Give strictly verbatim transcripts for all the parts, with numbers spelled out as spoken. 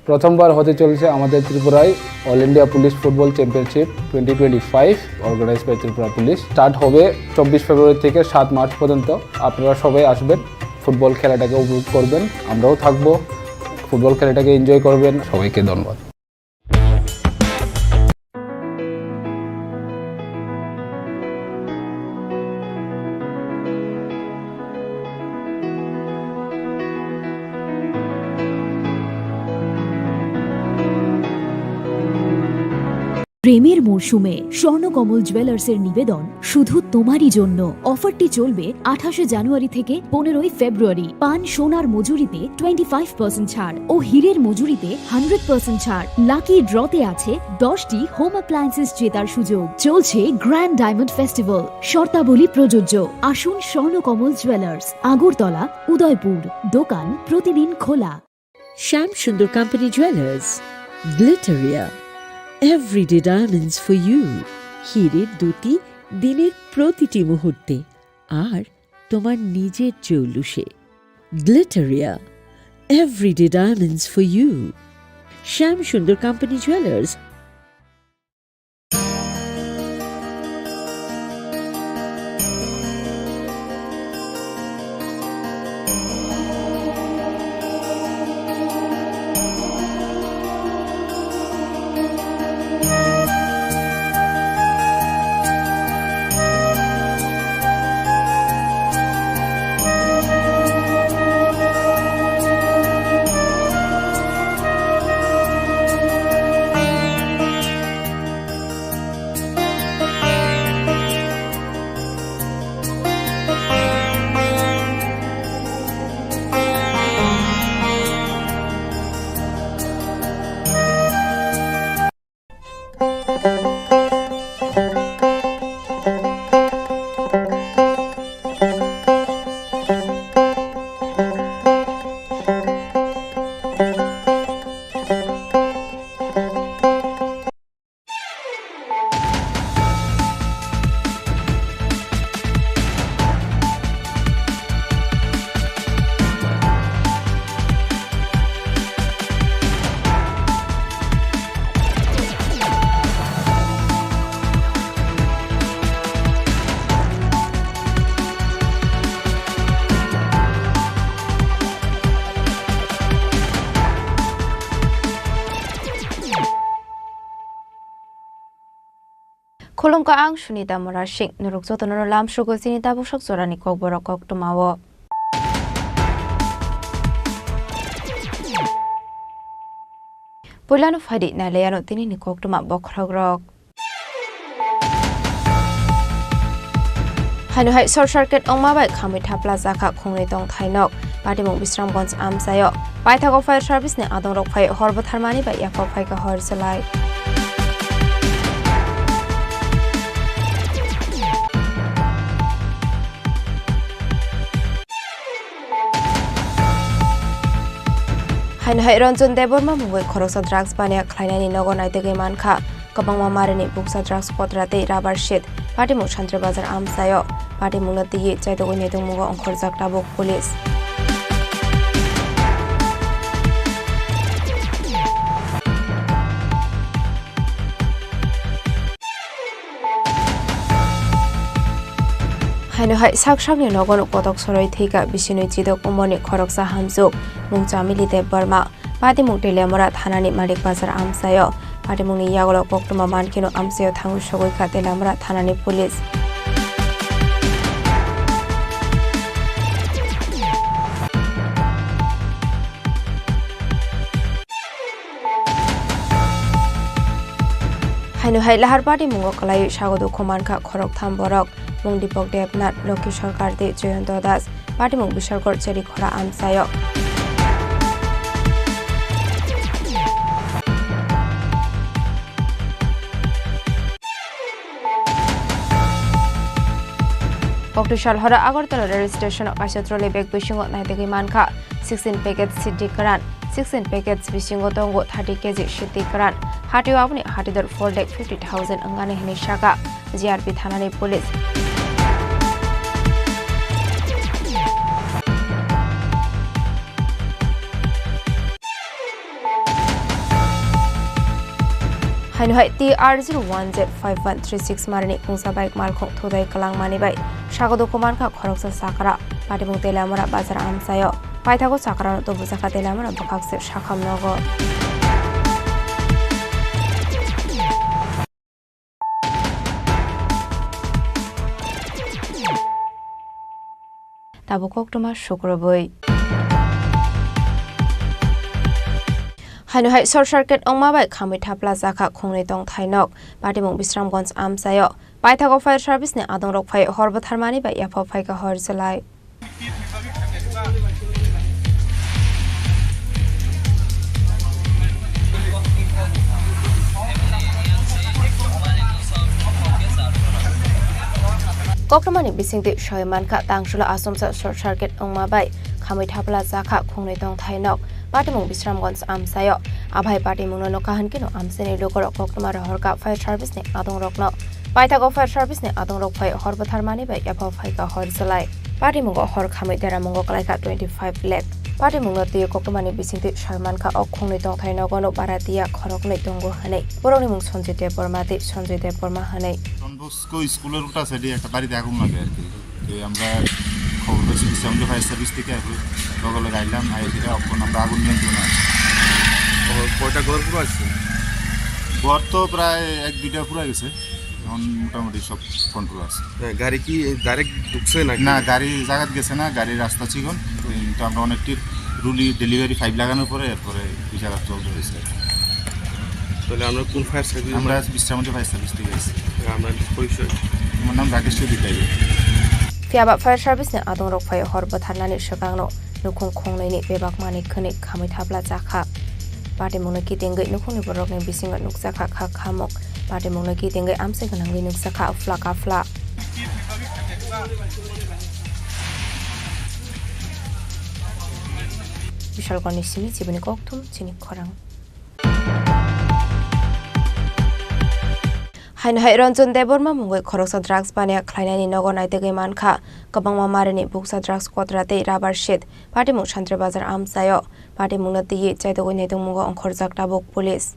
প্রথমবার হতে চলেছে আমাদের ত্রিপুরায় all India police football championship twenty twenty five, organize by Tripura police. Start হবে চব্বিশ ফেব্রুয়ারি থেকে সাত মার্চ পর্যন্ত। আপনারা সবাই আসবেন, ফুটবল খেলাটাকে উপভোগ করবেন, আমরাও থাকবো, ফুটবল খেলাটাকে এনজয় করবেন। সবাইকে ধন্যবাদ। প্রেমের মরশুমে স্বর্ণকমল জুয়েলার্সের নিবেদন শুধু তোমারই জন্য। অফারটি চলবে আঠাশে জানুয়ারি থেকে পনেরোই ফেব্রুয়ারি। পান সোনার মজুরিতে টোয়েন্টি ফাইভ পার্সেন্ট ছাড় ও হীরের মজুরিতে হান্ড্রেড পার্সেন্ট ছাড়। লাকি ড্রতে আছে দশটি হোম অ্যাপ্লায়েন্সেস জেতার সুযোগ। চলছে গ্র্যান্ড ডায়মন্ড ফেস্টিভ্যাল, শর্তাবলী প্রযোজ্য। আসুন স্বর্ণকমল জুয়েলার্স, আগরতলা, উদয়পুর। দোকান প্রতিদিন খোলা। Shyam Sundar Company Jewelers, Glitteria, everyday diamonds for you। হীরের দ্যুতি দিনের প্রতিটি মুহূর্তে, আর তোমার নিজের জৌলুসে। Glitteria, everyday diamonds for you। Shyam Sundar Company Jewelers। Khulumkha, ang Sunita Murasing. Norok jotono lamsogo chini tabuksak jorani kokborok koktwmao. Puilano phaidi nailaiano tinini koktwma bokhorokrok. Haino hai short circuit wngma bai khamwi thapla jakha khungnwi tong thainok. Patimung Bisramganj amchaio. Paithago fire service ni adongrok phai hor bwtharmani bai yaphok phaikha hor chwlai. Haino hai Ranjan Debbarma mungwi khoroksa drugs baniya khlainani nogo naitugwi mankha. Kwbangma marini buksa drugs kotra tei rubber sheet. Patimung Santri Bazar amchaio. Patimungno twiwi chaitugwi naitungmungo ongkhorjak tabuk police. Haino hai sak sakni nogono kotok soroi thwikha bisinwi chidok umorni khoroksa hamjwk mung Chamili Debbarma. Patimung Teliamura thanani Manik Bazar amchaio. Patimungni yagulo koktwma mankheno amchaio thangwi sogwi kha Teliamura thanani police. Haino hai lahar patimungo kwlaiwi sago dukhu mankha khoroktham borok, mung Dipok Debnath, Lokhi Sarkar tei Jayanta Das. Patimung Bishargor Cherikhora amchaio. Kokti Salhora Agartala rail station o kaisa trolley bag bisingo naitugwi mankha sixteen packets siddhi kwran. Sixteen packets bisingo tongo thirty K G siddhi kwran. Hatio aboni hatidor four lakh fifty thousand wngani hinwi sakha G R P thanani police. Haino hai T R zero one Z five one three six marini kungsa bike malkhung thudai kwlangmani bai sago dukhu mankha khoroksa chakra. Patimung Teliamura bazar amchaio paithago chakrano tubujakha Teliamura bwkhakse sakham nogo. Tabuk koktwma sukrubwi. Haino hai short circuit wngma bai khamwi thapla chakha khungnwi tongthai nok. Patimung Bisramganj amchaio paithago fire service ni adongrok phai hor bwtharmani bai yapha phaikha hor chwlai. Koktwmani bisingtwi soi mankha, tangsulo asomsa short circuit wngma bai khamwi thapla chakha khungnwi tongthai nok. Patimung Bisramganj amchaio. Abai patimungno nokha hwnkhe no amchaini lukurok koktwma rohorkha fire service ni adongrokno. Paithago fire service ni adongrok phai hor bwtharmani bai yapha phaikha hor chwlai. Patimungo hor khamwi deramungo kwlaikha twenty five lakh. Patimungno twiwi koktwmani bisingtwi soi mankha o khungnwi tongthai nogo no bara tiya khoroknwi tongo hwnwi. Borokni mung Sanjay Debbarma tei Sanjay Debbarma hwnwi. Don Bosco school-o rukta side-o ekta barite agun lage ar ki. তো আমরা খবর পাইছি Bishramganj fire service থেকে, এখন লগে লগে আইলাম, আই ফিরে এখন আমরা আগুন নিয়ন্ত্রণে আছি। ও, কয়টা ঘর পুরো আছে? ঘর তো প্রায় এক দুইটা পুরা গেছে, এখন মোটামুটি সব কন্ট্রোল আছে। হ্যাঁ, গাড়ি কি ডাইরেক্ট ঢুকছে নাকি? না, গাড়ি জায়গাত গেছে না, গাড়ির রাস্তা চিকন, কিন্তু আমরা অনেকটির রুলি ডেলিভারি পাইপ লাগানোর পরে এরপরে এই জায়গা চলতে হয়েছে। তাহলে আমরা কোন ফায়ার সার্ভিস? আমরা বিশ্রামগঞ্জ ফায়ার সার্ভিস থেকে এসেছি। আপনার পরিচয়? আমার নাম রাকেশ Chowdhury. Phiya ba fire service ni adongrok phai hor bwtharnani swkangno nukhung khongnwini bebak manwi khwnwi khamwi thapla chakha. Patimungno kitingwi nukhungni borokni bisingo nukjakha kha khamuk. Patimungno kitingwi amchai gwnangwi nukjakha afla kafla. Bishalgorni simi chibini kokthum chini khorang. Haino hai Ranjan Debbarma mungwi khoroksa drugs baniya khlainani nogo naitugwi mankha kwbangma marini buksa drugs kotra tei rubber sheet. Patimung Santri Bazar amchaio. Patimungno twiwi chaitugwi naitugmungo ongkhorjak tabuk police.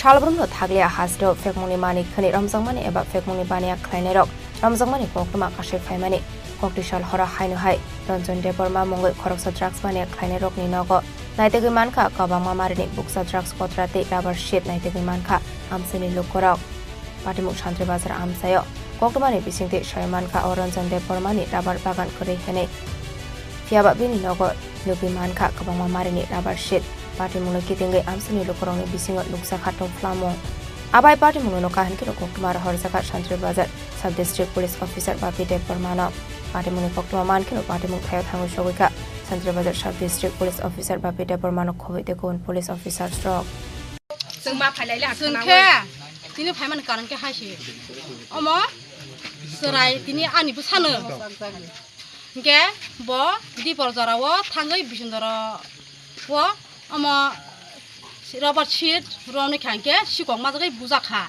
Salbrumno thakliya hasteo phekmungni manwi khwnwi romjakmani eba phekmungni baniya khlainairok romjakmani koktwma kasui phaimani. Kokti sal horo haino hai Ranjan Debbarma mungwi khoroksa drugs baniya khlainairokni nogo naitugwi mankha kwbangma marini buksa drugs kotra tei rubber sheet naitugwi mankha amchaini lukurok. Patimung Santri Bazar amchaio koktwmani bisingtwi soi mankha o Ranjan Debbarmani rubber bagan kwrwi hwnwi. Phiya ba bini nogo nugwi mankha kwbangma marini rubber sheet. Patimungno kitingwi amchaini lukurokni bisingo nukjakha tongphlamung. Abai patimungno nukha hwnkhe koktwma rohorjakha Santri Bazar Sub District Police Officer Bapi Debbarmano. Patimungni koktwma mankheno patimung thaio thangwi sogwikha Santri Bazar Sub District Police Officer Bapi Debbarmano khobwi tei kubun police officers rok. Chwng ma phailai le chwng khe tini phaimani karon khe hai se. Omo chwrai tini ani bwsano. Hwnkhe bo dipor jorao thangwi bising jorao omo rubber sheet romwi kha hwnkhe sikok majagwi bujak kha.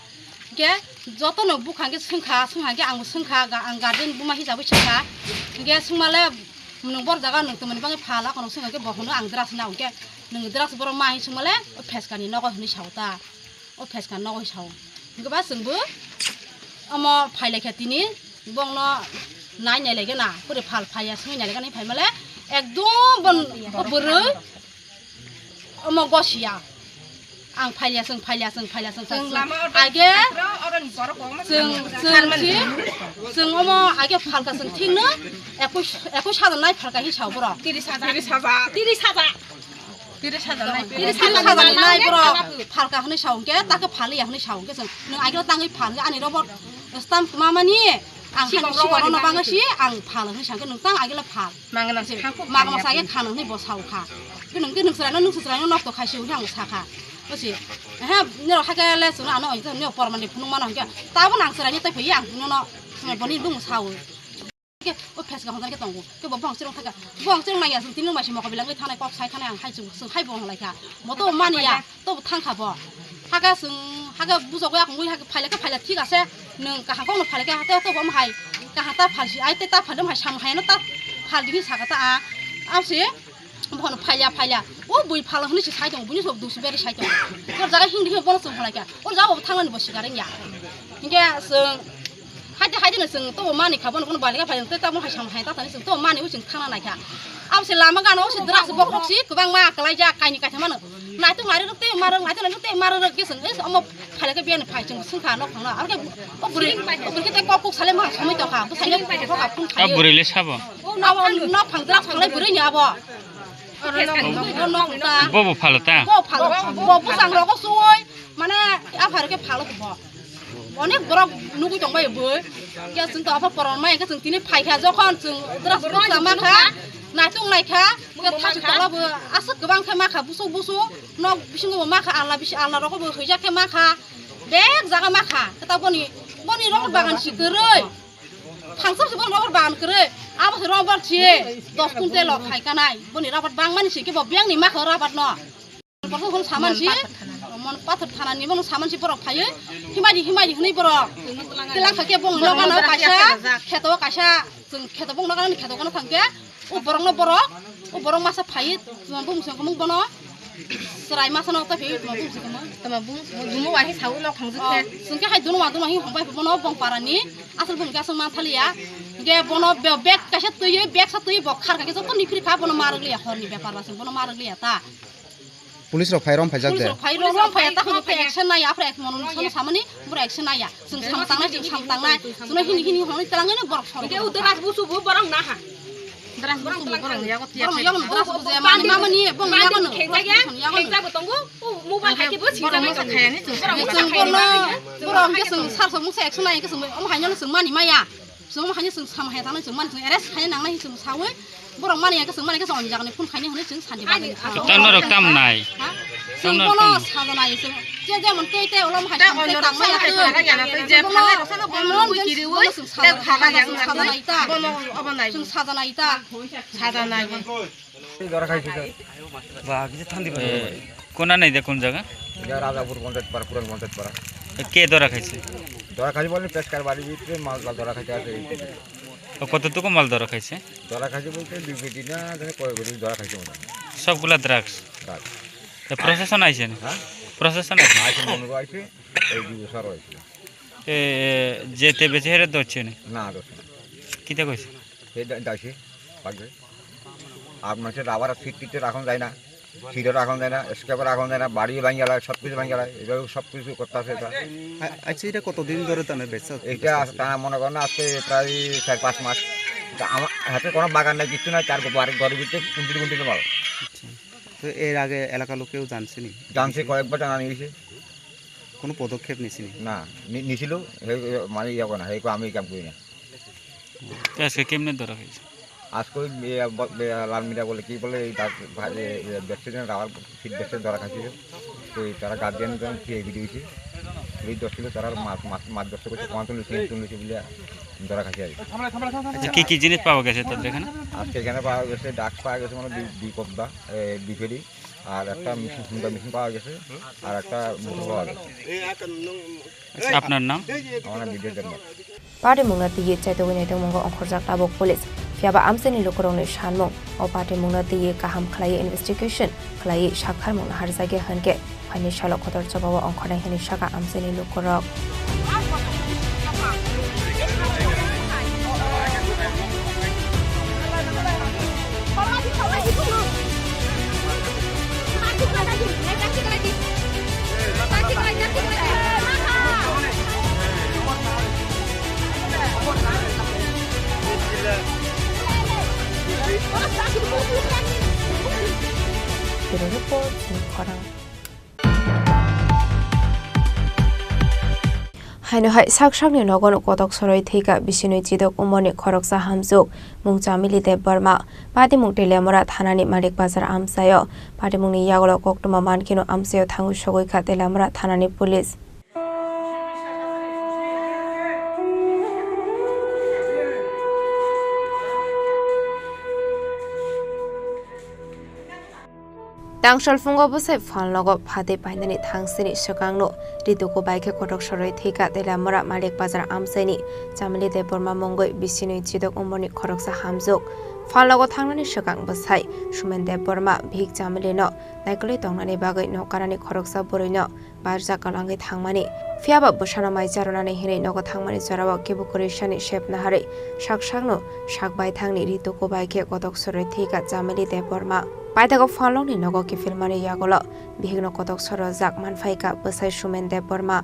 Hwnkhe jotono bukha hwnkhe swngkha, swngkha hwnkhe angbo swngkha, ga-, ang guardian buma hisabwi swngkha. Hwnkhe swngmale nwng bor jaga nwng tongmani bagwi phala kono swngkha hwnkhe bo hwno ang drugs na hwnkhe nwng drugs borok ma hinwi swngmale o pheskani nogo hinwi sao ta. O pheskha nogo sao. Hwnkhe ba chwngbo omo phailaikha tini, bongno nai nailaikha na, pore phal phaiya swngwi nailaikha ni phaimale ekdom bon o bwrwi omo gosiya. Ang phaiya chwng, phaiya chwng, phaiya chwng, phaiya chwng. Age chwng, chwng si, chwng omo age phalka chwng thikno ekus, ekus hajar nai phalka hi sao borok. Tiris hajar. Tiris hajar. Tiris hajar. Tiris hajar nai. Tiris hajar nai borok. Phalka hwnwi sao hwnkhe, takhe phaliya hwnwi sao hwnkhe chwng. Nwng agilo tangwi phal hwnkhe ani rubber stamp kwmamani ang sikok rok no bagwi si ang phal hwnwi sao hwnkhe nwng tang agilo phal. Magma sa khe khano hwnwi bo sao kha. Hwnkhe nwng, hwnkhe nwng chwraino, nwng chwraino nokto khai si hwnwi ang sa kha. Bosi. He, nirok hakhe le chwngno ano hwnkhe nirok pormani phunuk mano hwnkhe. Tabo nang chwraini tei phaiya ang phunukno. Boni bumung sao. Ke o pheska hwnjak khe tongo. Ke bo bong chirong thaka. Bong chirong nangya chwng tini masi mokol bilangwi thanai kok sai thanai ang hai chwng chwng hai bo hwnlai kha. Bo to mani ya. To bo thang kha bo. Haka chwng haka bujok ya kongwi haka phaila khe phaila thik ase. Nwng kaham kokno phaila khe hata to bo hai. Kaham ta phalsi ai te ta phalde hai sam hai no ta phaldi hi saka ta a. Amsi Bono phaila phaila. O bui phalo hwnwi se sai tongo, buini sok dusu beri sai tongo. Jor jaga hindi hindi bono chwng phalai kha. O jaga bo thangnani bo sikar wngya. Hinkhe chwng haide haide no chwng to mani kha bono bono balika phaila tei tamo hai sam hai ta tani chwng to mani o chwng thangna nai kha. Abo se lama gana o se dras bokhok si kwbangma kwlaijak kaini kaisa mano. Naituk nairok tei marok naituk nairok tei marok rok khe chwng omo phaila khe biyani phai chwng swngkha nok thangna. Abokhe o bwrwi o bwrwi khe tei kok kok sale ma somoi tongkha. Bwsai le phai kha phung khaio. A bwrwi le sabo. Abo nok phang dras phalai bwrwi ni abo. Oro nok, nok, nok, nok. Bo bo phalo ta? Bo phalo. Bo bwsang rogo suoi, mane aphar khe phalo bo. Onek borok nugui tong bai bo. Khe chwng to aphar poron mai khe chwng tini phai kha jokhon chwng dras bwsa ma kha, naitung nai kha, khe thasi tola bo aswk kwbang khe ma kha busuk busuk, nok bisingo bo ma kha, ala bisi ala rogo bo hwijak khe ma kha, bek jaga ma kha. Khe ta boni, boni rok bagan si kwrwi. Thangsam se bono rubber ban kwrwi. Abo se rubber si dos kuntel o khai kanai. Boni rubber bangmani si kebo biyang ni makha rubber no. Borok hwn saman si. Mon pathor thana ni bono saman si borok phaiwi. Himadi himadi hwnwi borok. Tilang kha khe bong no gana kaisa. Kheto kaisa. Chwng kheto bong no gana ni kheto gana thang khe. O borokno borok, o borok masa phai, tuma bung song khe bono chwrai masa no ta phai, tuma bung song khe. Tuma bung dumo wahi sau no khangjak khe. Chwng khe hai duno ma duno hi hongbai bono bong parani, asal bung khe asal man thaliya. Ge bono be-, bag kaisa twi, bag sa twi bo khar kha khe joto ni phri kha bono marwk liya horni bepar ba chwng bono marwk liya ta. Police rok phai rom phaijak de. Police rok phai rom rom phai ta khno action nai afre ek mon sono samani bura action nai ya. Chwng sam tangnai chwng sam tangnai. Chwng hini hini hwnwi twlangwi borok sorok. Ke udo ras busu bu borok na ha. Dras borok borok ya ko tiya. Borok ya dras busu ya mani mani bong ya ko. Khejak ya. Khejak bo tongo. Mobile hai ke bo si borok janai masa khaya ni chwng. Chwng bono borok ke chwng sar so muksa action nai ke chwng om haino chwng mani maya. Chwng haino chwng sam hai thangna chwng mani chwng arrest khai nangnai chwng sawi borok mani ya ke chwng mani ke chwng jagani phone khaini hwnwi chwng santi bagwi. Tamo rok tam nai. Ha? Chwng bono sajanai chwng je jemon tei tei olom hai tang maya tei. Bono kiriwi tei phala yang nai. Bono obo nai. Chwng sajanai ta. Sajanai. Dora khaisi to. Ba, kisa thandi ba. Kona nai de kon jaga? Ya Rajapur Panchayat Para, Puran Panchayat Para. Ke dora khaisi? Dora khaisi bole peskar bari bhitre mal dora khaisi ase. O kototuku mal dora khaisi? Dora khaisi bolte dui kg na jane koi kg dora khaisi mone. Sobgula drugs? Drugs. E procession aise ni? Ha? Procession aise? Aise mone ko aise, ei dui bosor aise. E, e, je te beche here dorche ni? Na dorche. Kita koise? He da-, daise, bagre. Ar manche rubber seat tit রাখা যায় না, seat রাখা যায় না, scraper রাখা যায় না, বাড়ি ভাঙি গেল, সব কিছু ভাঙি গেল, এভাবে সব কিছু করতে আছে এটা। আ-, আচ্ছা, এটা কতদিন ধরে তারা বেচা, এটা বেচা আছে? তারা মনে করেন না, আজকে প্রায় চার পাঁচ মাস। তা আমার হাতে কোনো বাগান নাই, কিচ্ছু নাই, চার ঘর, ঘরের ভিতরে কুন্তির কুন্তির মাল। আচ্ছা। তো এর আগে এলাকার লোকেও জানছেনি? জানছে, কয়েকবার জানানো হয়েছে। কোনো পদক্ষেপ নিছেনি? না, নি-, নিছিল, হে, হে, মানে ইয়ে করে না, হে কয়, "আমি এই কাম করি না।" তো আজকে কেমনে ধরা হয়েছে? আজকে ওই, এ, ব-, এ, লাল মিরা বলে, কি বলে, এই ডাক-, ভা-, এ, এ, বেচছে যেন রাবার সিট বেচছে ধরা খাইছিল। তো এই তারা গার্জিয়ান যখন ফিরে ভিডিও হয়েছে, পুলিশ ধরছিল, তারা মাছ, মাছ, মাছ ধরতে করছে, কমাতে লুচি, লুচি, লুচি বলে ধরা খাইছে আর কি। আচ্ছা, কি কি জিনিস পাওয়া গেছে তাদের এখানে? আজকে এখানে পাওয়া গেছে, ডাক পাওয়া গেছে মানে দুই, দুই কব্দা, এ, দুই ফেরি। আর একটা মেশিন, হুন্ডা মেশিন পাওয়া গেছে, আর একটা মোটর পাওয়া গেছে। আপনার নাম? আমার নাম বিজয় Debnath. Patimungno twiwi chaitogwi naitokmungo ongkhorjak tabuk police. Phiyaba amchaini lukurokni sanmung, o patimungno twiwi kaham khlaiwi investigation khlaiwi sakharmung naharjakya hwnkhe, phaini salo kotor jobao ongkhornai hwnwi sakha amchaini lukurok. Bureau Report, Khorang. Haino hai sak sakni nogo no kotok soroi thwika bisinwi chidok umorni khoroksa hamjwk mung Chamili Debbarma. Patimung Teliamura thanani Manik Bazar amchaio. Patimungni yagulo koktwma mankheno amchaio thangwi sogwi kha Teliamura thanani police. Tangsalphungo bwsai phalnogo phatwi painani thangsini swkangno rituku bai khe kotok soroi thwika Teliamura Manik Bazar amchaini Chamili Debbarma mungwi bisinwi chidok umorni khoroksa hamjwk. Phalnogo thangnani swkang bwsai Sumen Debbarma bihik Chamilino naikolwi tongnani bagwi nok kanani khoroksa bwrwino barjak kwlangwi thangmani. Phiyaba bwsano mai charwnani hinwi nogo thangmani jorao kebo kwrwisani sep naharwi sak sakno sak baithangni rituku bai khe kotok soroi thwika Chamili Debbarma. Paithago phalnokni nogo kiphilmani yagulo bihikno kotok sorojak manphaikha bwsai Sumen Debbarma.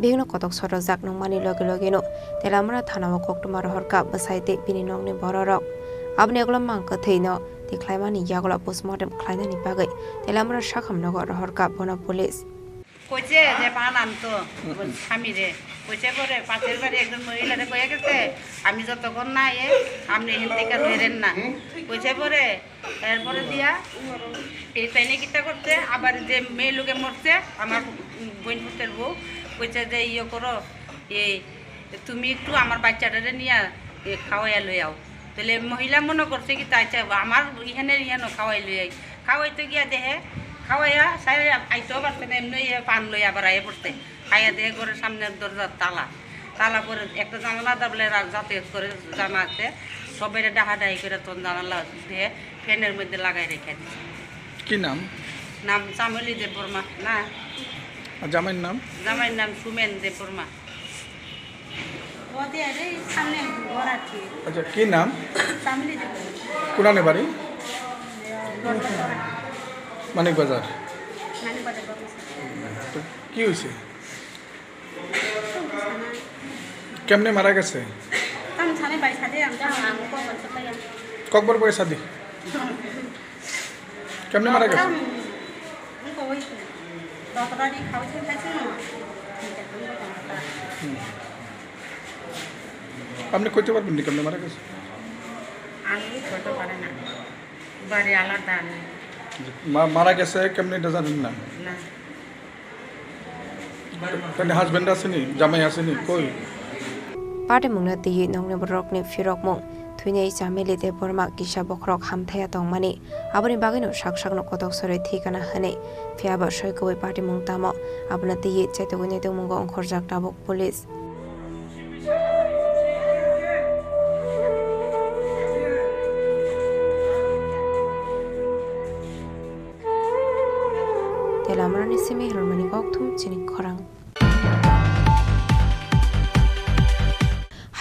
Bihikno kotok sorojak nungmani logi logino Teliamura thanao koktwma rohorkha bwsai tei bini nokni bororok. Aboni yagulo mang kwthwino tikhlaimani yagulo postmortem khlainani bagwi Teliamura sakhamnogo rohorkha bono police. কইছে যে পান আনতো স্বামীরে। কইছে পরে পাশের বাড়ি একজন মহিলারে কয়ে গেছে, "আমি যতক্ষণ না এ, আপনি এখান থেকে বেরেন না।" কইছে পরে, এরপরে দিয়া এই তাইনে কিতা করছে, আবার যে মেয়ে লোকে মরছে, আমার বোন পুতের বউ, কইছে যে, "ইয়ে করো, এই তুমি একটু আমার বাচ্চাটারে নিয়ে, এ, খাওয়াইয়া লই আও।" তাহলে মহিলা মনে করছে কি, তাই চাই আমার এখানে, এখানে খাওয়াই লই আই। খাওয়াইতে গিয়া দেখে, খাওয়াইয়া সাইরে আইতেও পারছে না, এমনি ইয়ে পান লই আবার আইয়া পড়ছে। আইয়া দেখে ঘরের সামনের দরজার তালা, তালা পরে একটা জানালা দাবলে রা-, যাতায়াত করে জানা আছে, সবাই ডাহা ডাহি করে তখন জানালা দিয়ে ফ্যানের মধ্যে লাগাই রেখে দিছে। কি নাম? নাম চামেলি দেববর্মা। না। আর জামাইয়ের নাম? জামাইয়ের নাম সুমেন দেববর্মা। ওদের এই সামনে ঘর আছে। আচ্ছা, কি নাম? চামেলি দেববর্মা। কোনানে বাড়ি? বর্তমান। মানিক বাজার। মানিক বাজার, বর্তমান। তো কি হয়েছে? কেমনে মারা গেছে? ককবর বয়স আদি? কেমনে মারা গেছে? হুম। আপনি কইতে পারবেন নি কেমনে মারা গেছে? আমি কইতে পারি না। বাড়ি আলাদা আমি। মা-, মারা গেছে কেমনে এটা জানেন না? না। তাহলে হাজবেন্ড আসেনি, জামাই আসেনি, কই? Patimungno twiwi nokni borokni phirokmung thwinai Chamili Debbarma kisa bokhorok hamthaiya tongmani, aboni bagwino sak sakno kotok sorwi thwikana hwnwi. Phiyaba soi kubui patimung tamo, abono twiwi chaitugwi naitugmungo ongkhorjak tabuk police. Tei lamarani simi rwmani kokthum chini khorang.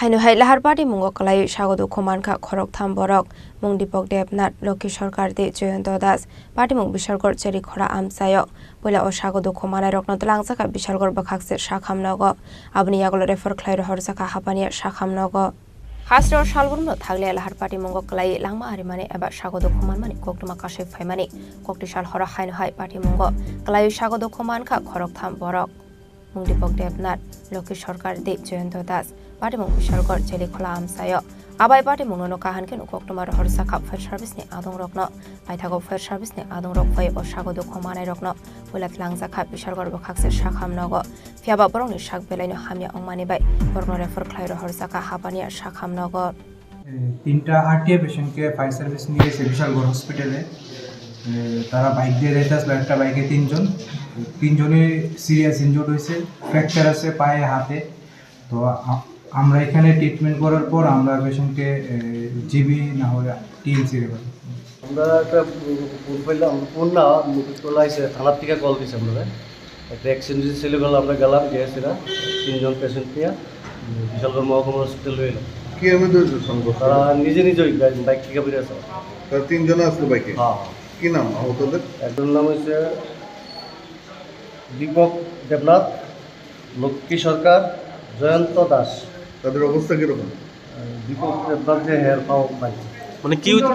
Haino hai lahar patimungo kwlaiwi sago dukhu mankha khoroktham borok, mung Dipok Debnath, Lokhi Sarkar tei Jayanta Das. Patimung Bishalgarh Chelikhora amchaio. Puila o sago dukhu manairokno twlangjakha Bishalgarh bwkhakse sakham nogo. Aboni yagulo refer khlai rohorjakha Hapania sakham nogo. Hasteo salbrumno thagle lahar patimungo kwlaiwi langma arimani eba sago dukhu manmani koktwma kasui phaimani. Kokti sal horo haino hai patimungo kwlaiwi sago dukhu mankha khoroktham borok. Mung Dipok Debnath, Lokhi Sarkar tei Jayanta Das, patimung Bishalgarh Chelikhora amchaio. Abai patimungno kahan kheno koktwma rohorjakha fire service ni adongrokno. Paithago fire service ni adongrok bai o sago dukhu manairokno puila twlangjakha Bishalgarh bwkhakse sakham nogo. Phiyaba borokni sak belaino hamya wngmani bai borokno refer khlai rohorjakha Hapania sakham nogo. এ, তিনটা আরটিআই পেশেন্টকে fire service নিয়ে গেছে বিশালগড় হসপিটালে। এ, তারা বাইক দিয়ে যাইতে আসলো, একটা বাইকে তিনজন, তিনজনই সিরিয়াস ইনজুর্ড হয়েছে, ফ্র্যাকচার আছে পায়ে, হাতে। তো আ-, আমরা এখানে ট্রিটমেন্ট করার পর আমরা পেশেন্টকে, এ, জিবি না হলে টিএমসি রেফার। আমরা একটা ফোন পাইলাম, ফোন না, মুকুটতলা এসে থানার থেকে কল দিছে আমরা। একটা অ্যাক্সিডেন্ট হয়েছে ছেলেবেলা, আমরা গেলাম, গিয়ে সেটা তিনজন পেশেন্ট নিয়ে বিশালগড় মহকুমা হসপিটাল হয়ে এলাম। কি এমন হয়েছে সংঘর্ষ? তারা নিজে নিজে ওই গাড়ি, বাইক থেকে বেরিয়ে আসে। তারা তিনজন আসলো বাইকে? হ্যাঁ, হ্যাঁ। কি নাম আহতদের? একজন নাম হচ্ছে দীপক দেবনাথ, লক্ষ্মী সরকার, জয়ন্ত দাস। তাদের অবস্থা কিরকম? দীপক দেবনাথ যে হের পাও নাই। মানে কি হইত-,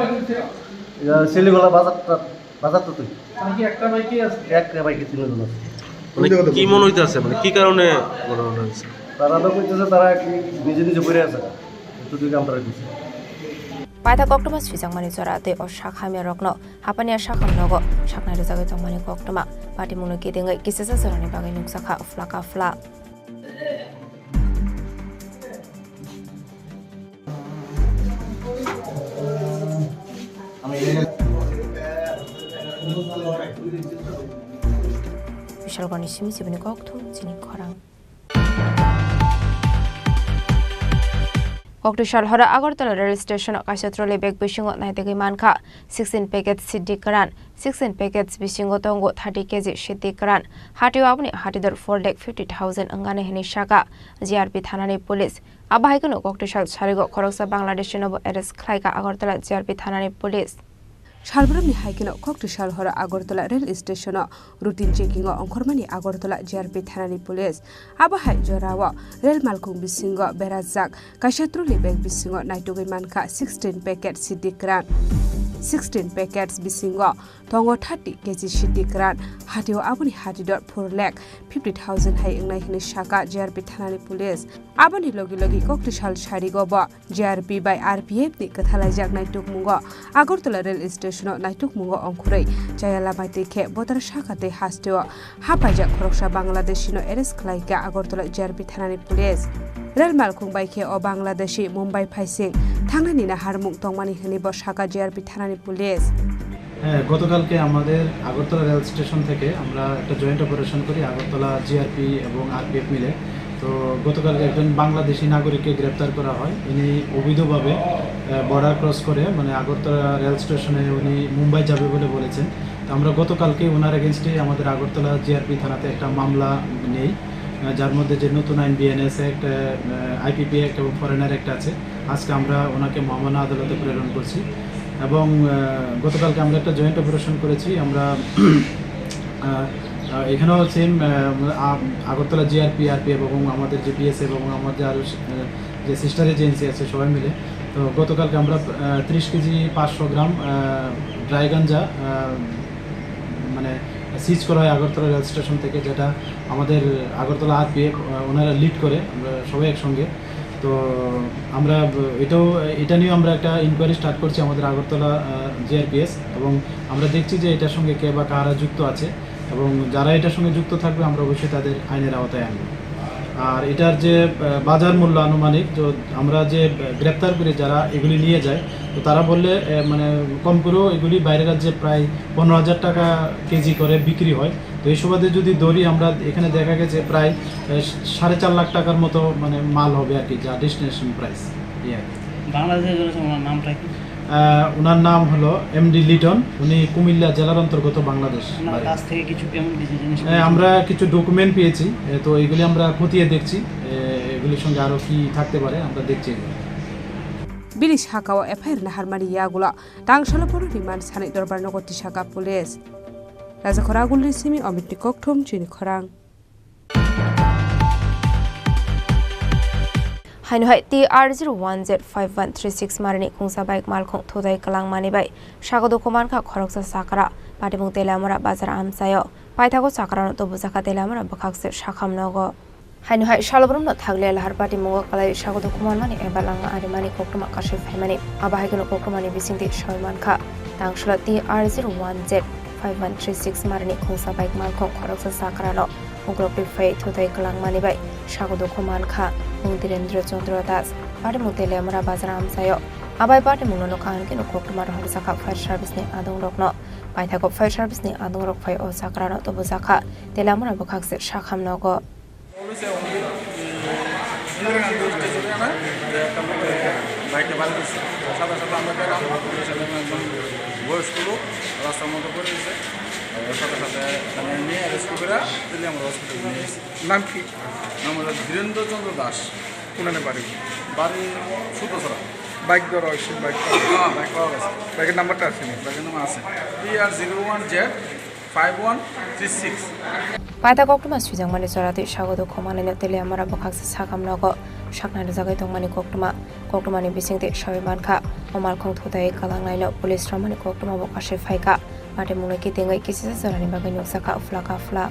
এটা ছেলেবেলা বাজারটা, বাজারটা তুই। মানে কি একটা বাইকে আছে? একটা বাইকে তিনজন আছে। মানে কোন জায়গাতে কি বসে? মনে হইতে আছে? মানে কি কারণে ঘটনা হয়েছে? তারা তো কইতেছে তারা কি নিজে নিজে পড়ে আছে, এতটুকু আমরা দিচ্ছি। Paitha koktwma swijak mani jora tei o sak hamya rokno hapani a sakam nogo saknai rwjagwi tongmani koktwma patimungno kidingwi kisisa jorani bagwi nukjakha phlaka phla. Bishalgorni simi sibini kokthum chini khorang. Koktwsal horo Agartala rail station o kaisa trolley bag bisingo naitugwi mankha sixteen packet siddi kwran, sixteen packets bisingo tongo thirty K G siddi kwran. Hatio aboni hatidor four lakh fifty thousand wngani hinwi saka G R P thanani police. Abo hai kheno koktwsal sarigo khoroksa Bangladeshi nobo arrest khlaikha Agartala G R P thanani police. Salbrumni hai kheno koktwsal horo Agartala rail station o routine checking o ongkhormani Agartala G R P thanani police. Abo hai jorao rail malkhung bisingo berajak kaisa trolley bag bisingo naitugwi mankha sixteen packet siddi kwran. Sixteen packets bisingo tongo thirty K G siddi kwran. Hatio aboni hatidor four lakh fifty thousand hai wngnai hinwi saka G R P thanani police. Aboni logi logi koktwsal sarigo bo G R P bai R P F ni kwthalaijak naitukmungo Agartala rail station o naitukmungo ongkhorwi chaya lamai twi khe botara saka tei hasteo hapaijak khoroksa Bangladeshi no arrest khlaikha Agartala G R P thanani police. Rail malkhung bai khe o Bangladeshi Mumbai phaising thangnani naharmung tongmani hwnwi bo saka G R P thanani police. হ্যাঁ, গতকালকে আমাদের Agartala rail station থেকে আমরা একটা joint operation করি, আগরতলা জিআরপি এবং আরপিএফ মিলে। তো গতকালকে একজন বাংলাদেশি নাগরিককে গ্রেপ্তার করা হয়। ইনি অবৈধভাবে, আহ, বর্ডার ক্রস করে, মানে, আগরতলা রেল স্টেশনে উনি মুম্বাই যাবে বলে বলেছেন। তো আমরা গতকালকে ওনার এগেনস্টে আমাদের আগরতলা জিআরপি থানাতে একটা মামলা নেই, আহ, যার মধ্যে যে নতুন আইন বিএনএস অ্যাক্ট, আহ, আইপিপি অ্যাক্ট এবং ফরেনার অ্যাক্ট আছে। আজকে আমরা ওনাকে মহামান্য আদালতে প্রেরণ করছি এবং, আহ, গতকালকে আমরা একটা জয়েন্ট অপারেশন করেছি। আমরা, আহ, আহ, এখানেও সেম, আহ, আ-, আগরতলা জিআরপি, আরপিএফ এবং আমাদের যে বিএসএফ এবং আমাদের আরও, আহ, যে সিস্টার এজেন্সি আছে সবাই মিলে। তো গতকালকে আমরা, আহ, ত্রিশ কেজি পাঁচশো গ্রাম, আহ, ড্রাই গাঞ্জা, আহ, মানে সিজ করা হয় আগরতলা রেল স্টেশন থেকে, যেটা আমাদের আগরতলা আরপিএফ, আহ, ওনারা লিড করে, আমরা সবাই একসঙ্গে। তো আমরা ব-, এটাও, এটা নিয়েও আমরা একটা ইনকোয়ারি স্টার্ট করছি আমাদের আগরতলা, আহ, জিআরপিএস, এবং আমরা দেখছি যে এটার সঙ্গে কে বা কারা যুক্ত আছে, এবং যারা এটার সঙ্গে যুক্ত থাকবে আমরা অবশ্যই তাদের আইনের আওতায় আনবো। আর এটার যে, আহ, বাজার মূল্য আনুমানিক, তো আমরা যে, আহ, গ্রেপ্তার করে যারা এগুলি নিয়ে যায়, তো তারা বললে, আহ, মানে কম করেও এগুলি বাইরের রাজ্যে প্রায় পনেরো হাজার টাকা কেজি করে বিক্রি হয়। তো এই সুবাদে যদি ধরি আমরা, এখানে দেখা গেছে প্রায়, আহ, সাড়ে চার লাখ টাকার মতো মানে মাল হবে আর কি, যা ডেস্টিনেশন প্রাইস। এই আর কি। বাংলাদেশের জন্য ওনার নামটা কি? আহ, ওনার নাম হলো এমডি লিটন, উনি কুমিল্লা জেলার অন্তর্গত বাংলাদেশ ওনার বাড়ি। কাছ থেকে কিছু কেমন কিছু জিনিস হ্যাঁ, পেয়েছেন? আমরা কিছু ডকুমেন্ট পেয়েছি, এ, তো এগুলি আমরা খতিয়ে দেখছি, এ, এগুলির সঙ্গে আরও কি থাকতে পারে আমরা দেখছি এগুলো। Bini sakao F I R naharmani yagulo tangsalo bono remand sanwi dorbar nogo tisaka police. Rajakhor Agulni simi Omitni kokthum chini khorang. Haino hai T R zero one Z five one three six marini khungsa bike malkhung thutai kwlangmani bai sago dukhu mankha khoroksa sakra. Patimung Teliamura bazar amchaio paithago sakrano tubujakha Teliamura bwkhakse sakham nogo. Haino hai salbrumno thakle lahar patimungo kwlai sago dukhu manmani eba langma arimani koktwma kasui phaimani. Abo hai kheno koktwmani bisingtwi sawi mankha, tangsalo T R zero one Z five one three six marini khungsa bike malkhung khoroksa sakrano ugrok twi phai thutai kwlangmani bai sago dukhu mankha mung Dhirendra Chandra Das. Patimung Teliamura bazar amchaio. Abai patimungno nokha hwnkhe no koktwma rohorjakha fire service ni adongrokno. Paithago fire service ni adongrok phai o sakrano tubujakha Teliamura bwkhakse sakham nogo. সাথে সাথে আমরা পেলাম, পুলিশ এবং একজন বয়স্ক লোক রাস্তার মধ্যে পড়ে গেছে। সাথে সাথে তাকে নিয়ে রেস্কিউ করে দিলে আমরা হসপিটালে নিয়ে এসেছি। নাম কি? নাম হলো ধীরেন্দ্র চন্দ্র দাস। কোনানে বাড়ি? বাড়ি সূত্রছড়া। বাইক ধরা হয়েছে, বাইক পাওয়া গেছে? হ্যাঁ, বাইক পাওয়া গেছে। বাইকের নাম্বারটা আছে নি? বাইকের নাম্বার আছে। T R zero one Z five one three six. Paitha koktwma swijak mani chora twi sago dukhu manwi no Teliamura bwkhaksa sakam nogo saknai rwjagwi tongmani koktwma. Koktwmani bisingtwi sawi mankha, o malkhung thutai kwlangnaino police romani koktwma bo kasui phaikha. Patimungno kitingwi kisisa jorani bagwi nukjakha phlaka phla.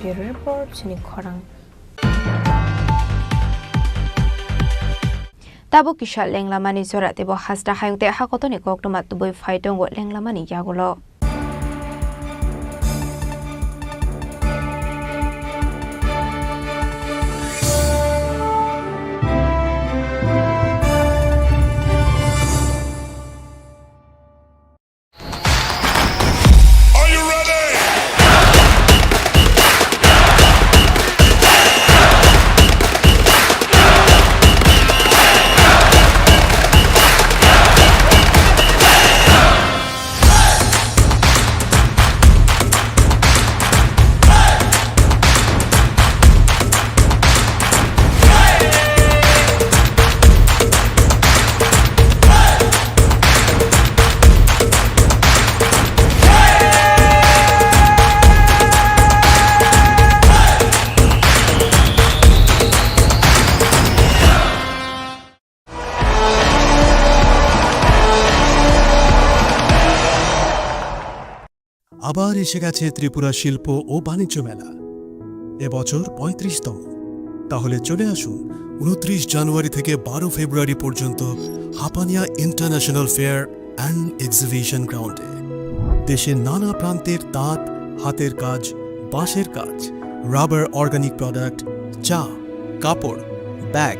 Bureau Report, chini khorang. Tabuk kisa lenglamani jora teibo hasta hayung tei hakotoni koktwma tubui phai tongo lenglamani yagulo. আবার এসে গেছে ত্রিপুরা শিল্প ও বাণিজ্য মেলা, এবছর পঁয়ত্রিশতম। তাহলে চলে আসুন ঊনত্রিশ জানুয়ারি থেকে বারো ফেব্রুয়ারি পর্যন্ত Hapania international fair and exhibition গ্রাউন্ডে। দেশের নানা প্রান্তের তাঁত, হাতের কাজ, বাঁশের কাজ, রাবার অর্গানিক প্রোডাক্ট, চা, কাপড়, ব্যাগ,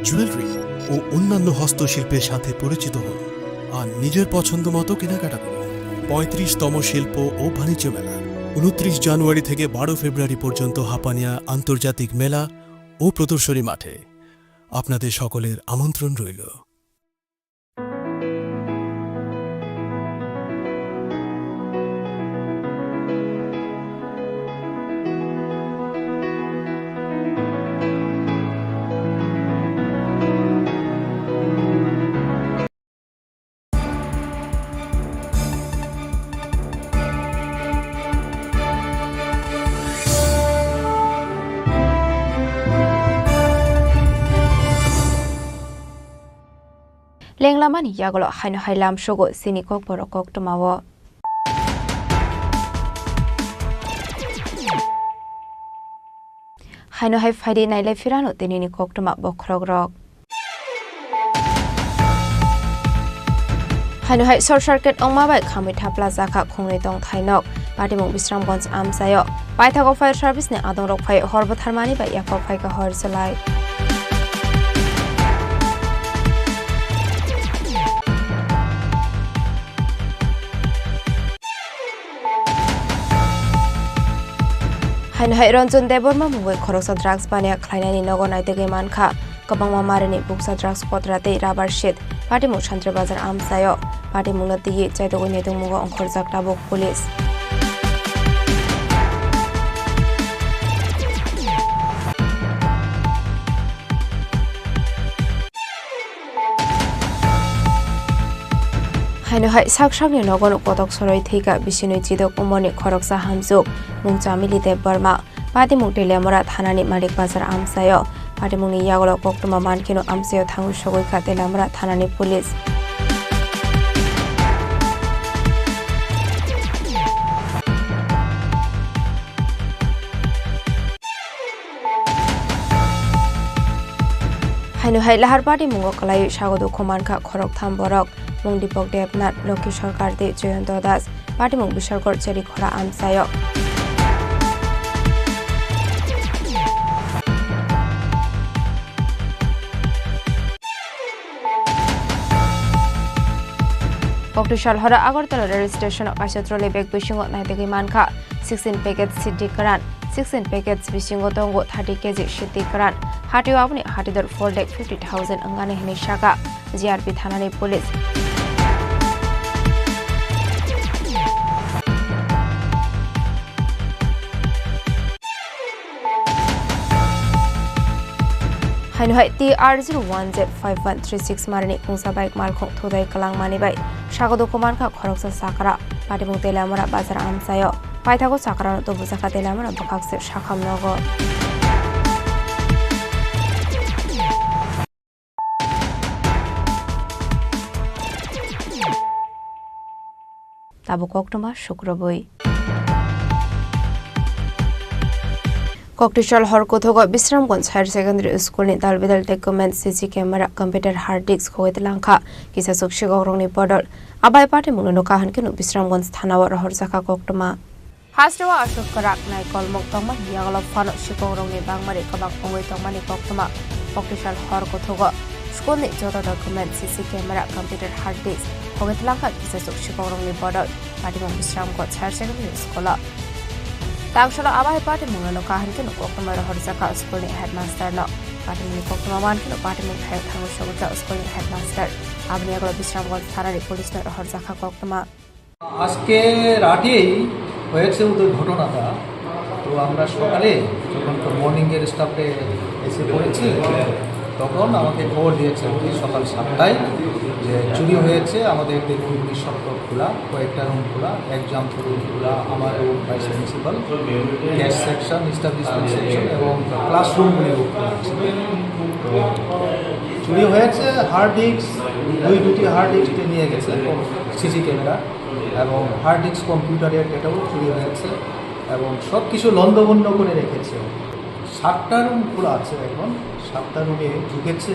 জুয়েলারি ও অন্যান্য হস্তশিল্পের সাথে পরিচিত হন আর নিজের পছন্দ মতো কেনাকাটা করুন। পঁয়ত্রিশতম শিল্প ও বাণিজ্য মেলা, ঊনত্রিশ জানুয়ারি থেকে বারো ফেব্রুয়ারি পর্যন্ত হাপানিয়া আন্তর্জাতিক মেলা ও প্রদর্শনী মাঠে। আপনাদের সকলের আমন্ত্রণ রইল। Lenglamani yagulo haino hai lamsogo chini kokborok koktwmao. Haino hai phaidi nailai phirano tinini koktwma bokhorokrok. Haino hai short circuit wngma bai khamwi thapla jakha khungnwi tongthai nok. Patimung Bisramganj amchaio. Paithago fire service ni adongrok phai hor bwtharmani bai yaphok phaikha hor chwlai. Haino hai Ranjan Debbarma mungwi khoroksa drugs baniya khlainani nogo naitugwi mankha. Kwbangma marini buksa drugs kotra tei rubber sheet. Patimung Santri Bazar amchaio. Patimungno twiwi chaitugwi naitungmungo ongkhorjak tabuk police. Haino hai sak sakni nogono kotok soroi thwikha bisinwi chidok umorni khoroksa hamjwk mung Chamili Debbarma. Patimung Teliamura thanani Manik Bazar amchaio. Patimungni yagulo koktwma mankheno amchaio thangwi sogwi kha Teliamura thanani police. Haino hai lahar patimungo kwlaiwi sago dukhu mankha khoroktham borok, mung Dipok Debnath, Lokhi Sarkar tei Jayanta Das. Patimung Bishalgarh Cherikhora amchaio. Koktwma Salhora Agartala rail station o kaisa trolley bag bisingo naitugwi mankha sixteen packets siddi kwran, sixteen packets bisingo tongo thirty K G siddi kwran. Hatio aboni hatidor four lakh fifty thousand wngani hinwi sakha G R P thanani police. Haino hai T R zero one Z five one three six marini kungsa bike malkhung thudai kwlangmani bai sago dukhu mankha khoroksa chakra. Patimung Teliamura bazar amchaio. Paithago chakrano tubujakha Teliamura bwkhak se sakham nogo. Tabuk koktwma sukrubwi. Koktisal hor kuthogo Bisramganj Higher Secondary School ni dalbidal document, C C camera, computer, hard disk khogwi tlangkha, kisachuk sikokrokni bodol. Abai patimungno nokha hinkhe no Bisramganj thanao rohorjakha koktwma. Hasteo aswk kwrak naikolmung tongmani yagulo phano sikokrokni bangmani kwbang wngwi tongmani koktwma. Koktisal hor kuthogo school ni joto document, C C camera, computer, hard disk khogwi tlangkha, kisachuk sikokrokni bodol. Patimung Bisramganj Higher Secondary School o. Tangsalo abai patimungno nokha hinkhe no koktwma rohorjakha school ni headmaster no. Patimungni koktwma mankhe no patimung thaio thangwi sogwikha school ni headmaster. Aboni yagulo Bisramganj thanani police no rohorjakha koktwma. আজকে রাতেই হয়েছে ওদের ঘটনাটা। তো আমরা সকালে যখন মর্নিংয়ের স্টাফে এসে পড়েছে, তখন আমাকে খবর দিয়েছে উনি সকাল সাতটায় যে চুরি হয়েছে। আমাদের দেখুন, উনি সব খোলা, কয়েকটা রুম খোলা, এক্সাম রুম খোলা, আমার room, vice principal, cash section, establishment section এবং ক্লাসরুমগুলিও খোলা আছে। তো চুরি হয়েছে, হার্ড ডিস্ক, দুই দুটি হার্ড ডিস্ক নিয়ে গেছে, সিসি ক্যামেরা এবং হার্ড ডিস্ক কম্পিউটারের ডেটাও চুরি হয়েছে এবং সব কিছু লণ্ডভণ্ড করে রেখেছে। সাতটা রুম খোলা আছে এখন, সাতটা রুমে ঢুকেছে।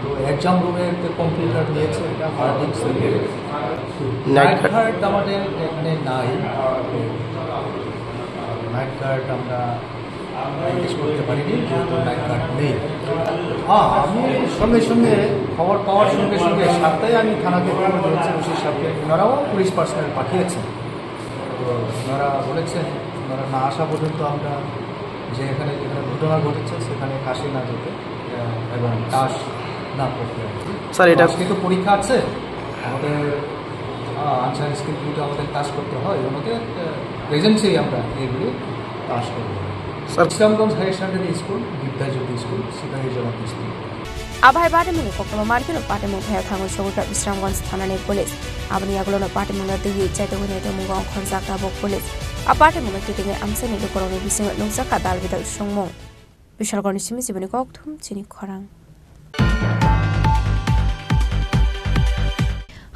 তো এক্সাম রুমের কম্পিউটার নিয়েছে, এটা hard disk. Night night guard. Guard আমাদের এখানে নাই, নাইট গার্ড আমরা জিজ্ঞেস করতে পারিনি, যেহেতু নাইট গার্ড নেই। হ্যাঁ, আমি সঙ্গে সঙ্গে খবর পাওয়ার সঙ্গে সঙ্গে সাতটায় আমি থানাকে খবর দিয়েছি, ওসি সাহেবকে, ওনারাও পুলিশ পার্সোনাল পাঠিয়েছেন। তো ওনারা বলেছেন, ওনারা না আসা পর্যন্ত আমরা যে এখানে যেখানে ঘটনা ঘটেছে সেখানে কাশি না যেতে, আহ, এবং তাস না করতে আর কি। স্যার, এটা আজকে তো পরীক্ষা আছে, আমাদের, আহ, আনসার স্কিল দুটো আমাদের কাজ করতে হয়, ওনাদের, আহ, প্রেজেন্সেই আমরা এগুলি পাস করবো। Sir, Islamganj higher secondary school, Vidyajyoti school, Sipahi Jamat school. Abai patimungni koktwma mankhe no patimung thaio thangwi sogwikha Bisramganj thanani police. Aboni yagulo no patimungno twiwi chaitugwi naitukmungo ongkhorjak tabuk police. A patimungno kitingwi amchaini lukurokni bisingo nukjakha dal bidal songmung. Bishalgarhni simi jiboni kokthum chini khorang.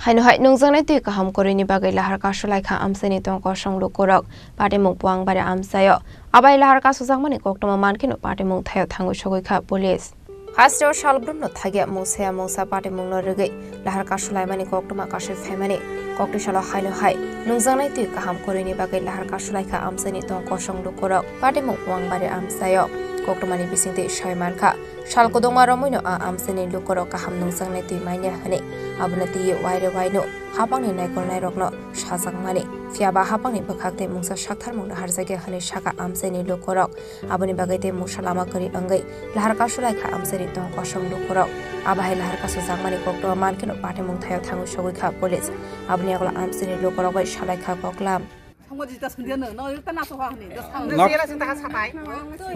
Haino hai nungjaknai twi kaham kwrwini bagwi lahar kasulaikha amchaini tong kosong lukurok. Patimung Puangbari amchaio. Abai lahar kasujakmani koktwma mankheno patimung thaio thangwi sogwikha police. Hasteo salbrumno thagya mungsaya mungsa patimungno rwgwi lahar kasulaimani koktwma kasui phaimani koktisalo haino hai nungjaknai twi kaham kwrwini bagwi lahar kasulaikha amchaini tong kosong lukurok. Patimung Puangbari amchaio koktwmani bisingtwi saimankha, sal kwdwngma romwino a amchaini lukurok kaham nungjaknai twi manya hwnwi abono twiwi waire waino hapangni naikolnairokno sajakmani. Phiyaba hapangni bwkhak tei mungsa saktharmung naharjakya hwnwi sakha amchaini lukurok. Aboni bagwi tei mungsa lama kwrwi wngwi lahar kasulaikha amchaini tong kosong lukurok. Abo hai lahar kasujakmani koktwma mankheno patimung thaio thangwi sogwikha police. Aboni yagulo amchaini lukurok bai salaikha koklam. Nok,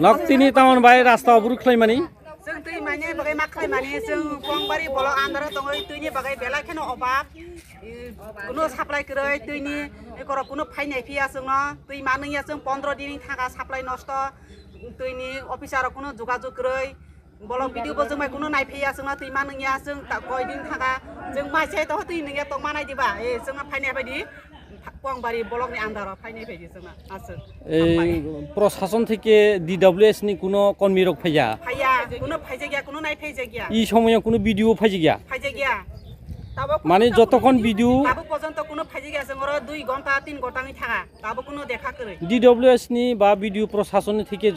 nok tini tamon bai rasta oburu khlaimani. Chwng twi manya bagwi ma khlaimani, chwng Puangbari bolo andaro tongwi twini bagwi belai kheno obab. Kuno supply kwrwi twini, ekorok kuno phainai phiya chwngno, twi manwngya chwng pondro din thangkha supply nosto. Twini officer rok kuno jogajog kwrwi, bolong video bo chwng bai kuno nai phiya chwngno twi manwngya chwng ta koi din thangkha, chwng mai se to twi nungya tong manai diba, e chwngno phainai bai di. Puangbari block ni under o phainai phai di chwngno aswk. এই প্রশাসন থেকে DWS ni কোনো কর্মী rok phaiya? Phaiya, kuno phaijakya, kuno nai phaijakya. এই সময় কোনো BDO phaijakya? Phaijakya. Tabo মানে যতক্ষণ বিডিও tabo পর্যন্ত কোনো phaijakya, chwng oro dui ghonta, tin ghonta wngwi thangkha, tabo kuno dekha kwrwi. DWS ni ba BDO প্রশাসন থেকে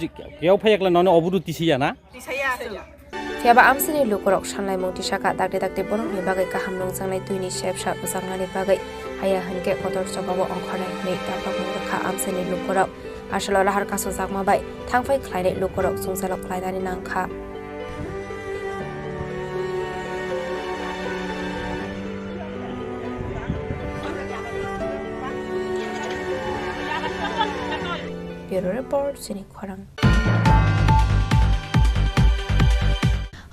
কেউ phaijakle nono oburu tisiya na? Tisaya chwng. Phiya ba amchaini lukurok sanlaimung tisakha, dakti dakti borokni bagwi kaham nungjaknai twini sepsa rwjaknani bagwi. Haya hwnkhe kotor chobao ongkhornai hwnwi takhukmung rwkha amchaini lukurok. Aswlo lahar kasujakma bai thangphai khlainai lukurok jwngjalo khlainani nangkha. Bureau Report, chini khorang.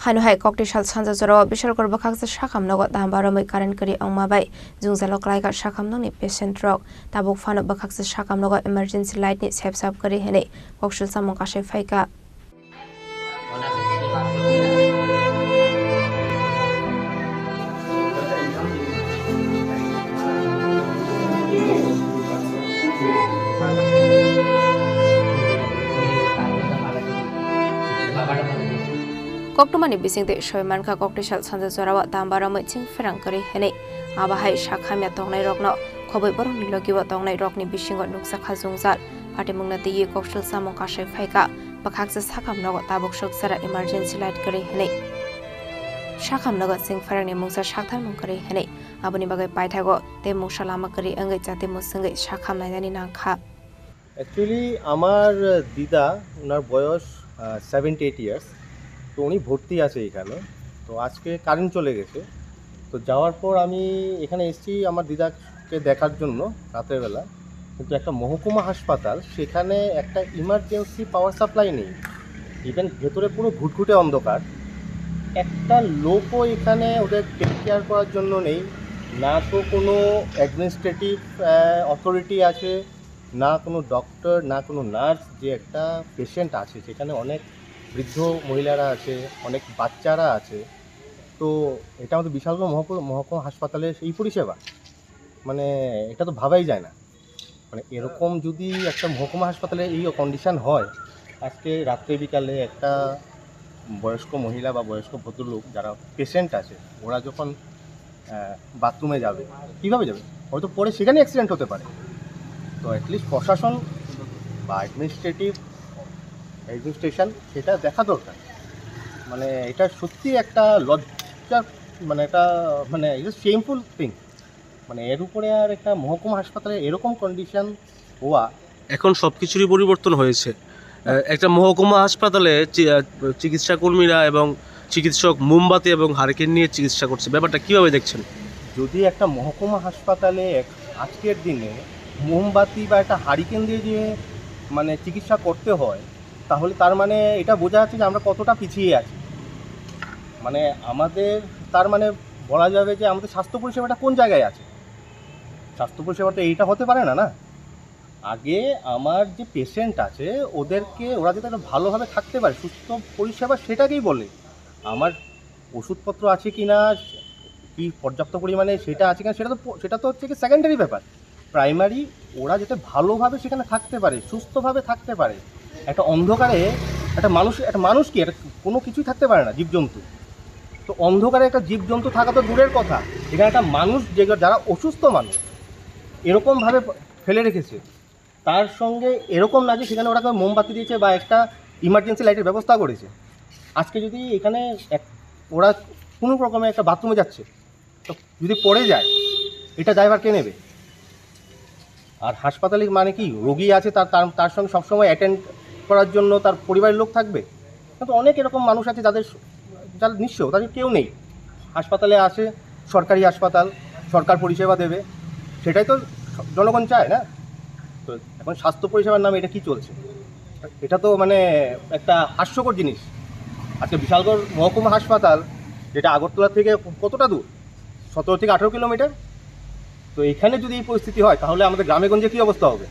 Haino hai kokti sal sanja jorao Bishalgarh bwkhaksa sakham nogo damba romwi current kwrwi wngma bai jwngjalo klaikha sakham nokni patient rok. Tabuk phano bwkhaksa sakham nogo emergency light ni sepsap kwrwi hwnwi koksil samung kasui phaikha. Koktwmani bisingtwi soi mankha, koktwi sal sanja jorao damba romwi chingpherang kwrwi hwnwi. Abo hai sakhamya tongnairokno khobwi borokni logio tongnairokni bisingo nukjakha jwngjal. Patimungno twiwi koksil chamung kasai phaikha, bwkhaksa sakham nogo tabuk sok jora emergency light kwrwi hwnwi. Sakham nogo chingpherangni mungsa sakthar mung kwrwi hwnwi. Aboni bagwi paithago tei mungsa lama kwrwi wngwi jati mwswngwi sakham nainani nangkha. Actually আমার দিদা, ওনার বয়স seventy eight years. তো উনি ভর্তি আছে এখানে। তো আজকে কারেন্ট চলে গেছে। তো যাওয়ার পর আমি এখানে এসেছি আমার দিদাকে দেখার জন্য রাতের বেলা। কিন্তু একটা মহকুমা হাসপাতাল, সেখানে একটা ইমার্জেন্সি পাওয়ার সাপ্লাই নেই। ইভেন ভেতরে পুরো ঘুটঘুটে অন্ধকার। একটা লোকও এখানে ওদের টেক কেয়ার করার জন্য নেই। না তো কোনো অ্যাডমিনিস্ট্রেটিভ অথরিটি আছে, না কোনো ডক্টর, না কোনো নার্স। যে একটা পেশেন্ট আছে, সেখানে অনেক বৃদ্ধ মহিলারা আছে, অনেক বাচ্চারা আছে। তো এটা আমাদের বিশালগড় মহকুমা মহকুমা হাসপাতালের এই পরিষেবা, মানে, এটা তো ভাবাই যায় না। মানে, এরকম যদি একটা মহকুমা হাসপাতালে এই কন্ডিশন হয়, আজকে রাত্রে বিকালে একটা বয়স্ক মহিলা বা বয়স্ক ভদ্রলোক যারা পেশেন্ট আছে, ওরা যখন বাথরুমে যাবে, কীভাবে যাবে? হয়তো পড়ে সেখানে অ্যাক্সিডেন্ট হতে পারে। তো অ্যাটলিস্ট প্রশাসন বা অ্যাডমিনিস্ট্রেটিভ অ্যাডমিনিস্ট্রেশন সেটা দেখা দরকার। মানে, এটা সত্যি একটা লজ্জার, মানে, এটা, মানে, এটা শেমফুল থিং। মানে, এর উপরে আর একটা মহকুমা হাসপাতালে এরকম কন্ডিশন হওয়া। এখন সব কিছুরই পরিবর্তন হয়েছে। আহ, একটা মহকুমা হাসপাতালে চি- আহ, চিকিৎসা কর্মীরা এবং চিকিৎসক মোমবাতি এবং হারিকেন নিয়ে চিকিৎসা করছে, ব্যাপারটা কিভাবে দেখছেন? যদি একটা মহকুমা হাসপাতালে এক- আজকের দিনে মোমবাতি বা একটা হারিকেন দিয়ে যে, মানে, চিকিৎসা করতে হয়, তাহলে তার মানে এটা বোঝা যাচ্ছে যে আমরা কতটা পিছিয়ে আছি। মানে, আমাদের, তার মানে, বলা যাবে যে আমাদের স্বাস্থ্য পরিষেবাটা কোন জায়গায় আছে। স্বাস্থ্য পরিষেবা তো এইটা হতে পারে না, না? আগে আমার যে পেশেন্ট আছে, ওদেরকে, ওরা যাতে একটা ভালোভাবে থাকতে পারে, সুস্থ পরিষেবা, সেটাকেই বলে। আমার ওষুধপত্র আছে কি না, কি পর্যাপ্ত পরিমাণে সেটা আছে কিনা, সেটা তো প- সেটা তো হচ্ছে কি সেকেন্ডারি ব্যাপার। প্রাইমারি ওরা যাতে ভালোভাবে সেখানে থাকতে পারে, সুস্থভাবে থাকতে পারে। একটা অন্ধকারে একটা মানুষ, একটা মানুষ কি, একটা কোনো কিছুই থাকতে পারে না, জীবজন্তু। তো অন্ধকারে একটা জীবজন্তু থাকা তো দূরের কথা, এখানে একটা মানুষ, যে যারা অসুস্থ মানুষ, এরকমভাবে ফেলে রেখেছে, তার সঙ্গে এরকম না যে সেখানে ওরা কেউ মোমবাতি দিয়েছে বা একটা ইমার্জেন্সি লাইটের ব্যবস্থা করেছে। আজকে যদি এখানে এক ওরা কোনো রকমে একটা বাথরুমে যাচ্ছে, তো যদি পড়ে যায়, এটা দায়ভার কে নেবে? আর হাসপাতালে মানে কি, রোগী আছে, তার তার তার সঙ্গে সবসময় অ্যাটেন্ড করার জন্য তার পরিবারের লোক থাকবে। কিন্তু অনেক এরকম মানুষ আছে যাদের স- যারা নিঃস্ব, তাদের কেউ নেই। হাসপাতালে আসে, সরকারি হাসপাতাল, সরকার পরিষেবা দেবে, সেটাই তো স- জনগণ চায়, না? তো এখন স্বাস্থ্য পরিষেবার নামে এটা কি চলছে? এটা তো মানে একটা হাস্যকর জিনিস। আজকে বিশালগড় মহকুমা হাসপাতাল, যেটা আগরতলা থেকে কতটা দূর, সতেরো থেকে আঠেরো কিলোমিটার। তো এখানে যদি এই পরিস্থিতি হয়, তাহলে আমাদের গ্রামে গঞ্জে কী অবস্থা হবে?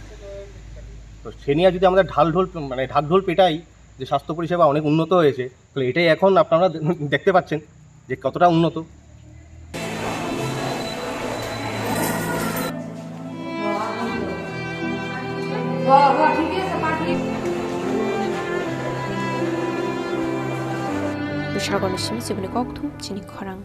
তো সে নিয়ে যদি আমরা ঢাল ঢোল, মানে ঢাক ঢোল পেটাই যে স্বাস্থ্য পরিষেবা অনেক উন্নত হয়েছে, তাহলে এটাই এখন আপনারা দেখতে পাচ্ছেন যে কতটা উন্নত। Bwsarokni simi chibini kokthum chini khorang.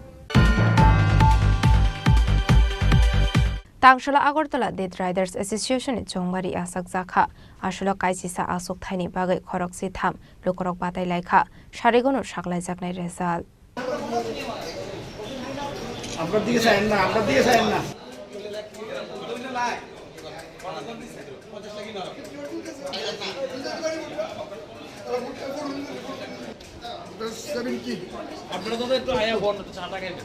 Tangsala Agartala Dead Riders Association ni chongbari asakjakha. Aswlo kaisisa aswk thaini bagwi khorok sitham lukurok batai laikha. Sarigono saklaijaknai result. আপনার দিকে চাইেন না, আপনার দিকে চাইেন না। আপনারা তো একটু আয়া বন, একটু চা টা খাইবেন।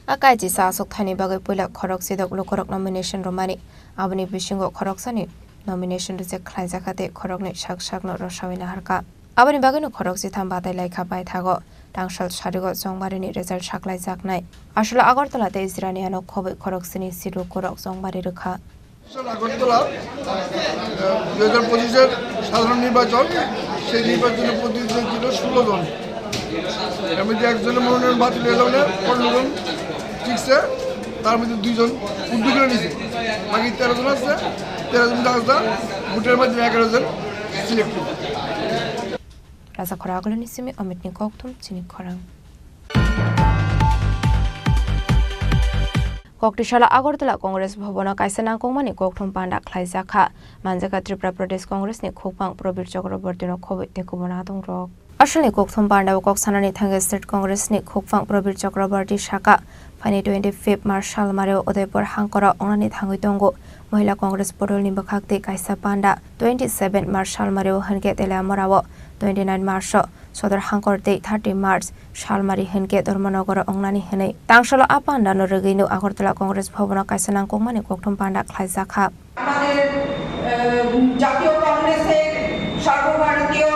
A kaisisa aswk thaini bagwi puila khorok sidok lukurok nomination rwmani. Aboni bisingo khoroksani nomination reject khlaijakha tei khoroknwi sak sakno rwsawi naharkha. Aboni bagwino khorok sitham batai laikha paithago. Tangsal sarigo chongbarini result saklaijaknai. Aswlo Agartala tei Jiraniano khobwi khoroksini siru kurok chongbari rwkha. Agartala দুই হাজার পঁচিশের সাধারণ নির্বাচন, সেই নির্বাচনে প্রতিদ্বন্দ্বিতা ছিল ষোলো জন। এর মধ্যে একজনের মনোনয়ন বাতিল হয়ে যাওয়ায় পনেরো জন টিকছে, তার মধ্যে দুইজন উদ্যোগীরা নিছে, বাকি তেরো জন আছে। তেরো জন রাজদা, ভোটের মাধ্যমে এগারো জন select. Raja Khoragulani simi Amitni kokthum chini khorang. Koktisala Agartala Congress Bhabono kaisa nangkukmani kokthum panda khlaijakha. Manjakha Tripura Pradesh Congress ni khukphang Prabir Chakraborty no khoboi tei kubun adongrok. Asalni kokthum panda o kok sanani thangwi State Congress ni khukphang Prabir Chakraborty saka, phaini twenty fifth March salmari o Udaipur hangkoro wngnani thangwi tongo. Mohila Congress bodol ni bwkhak tei kaisa panda twenty seven March salmari o hwnkhe Teliamura o, twenty nine March o Sodor hangkor tei thirty March salmari hwnkhe Dharmanagar o wngnani hwnwi. Tangsalo a panda no rwgwi no Agartala Congress Bhabono kaisa nangkukmani kokthum panda khlaijakha. আমাদের, আহ, জাতীয় কংগ্রেসের সর্বভারতীয়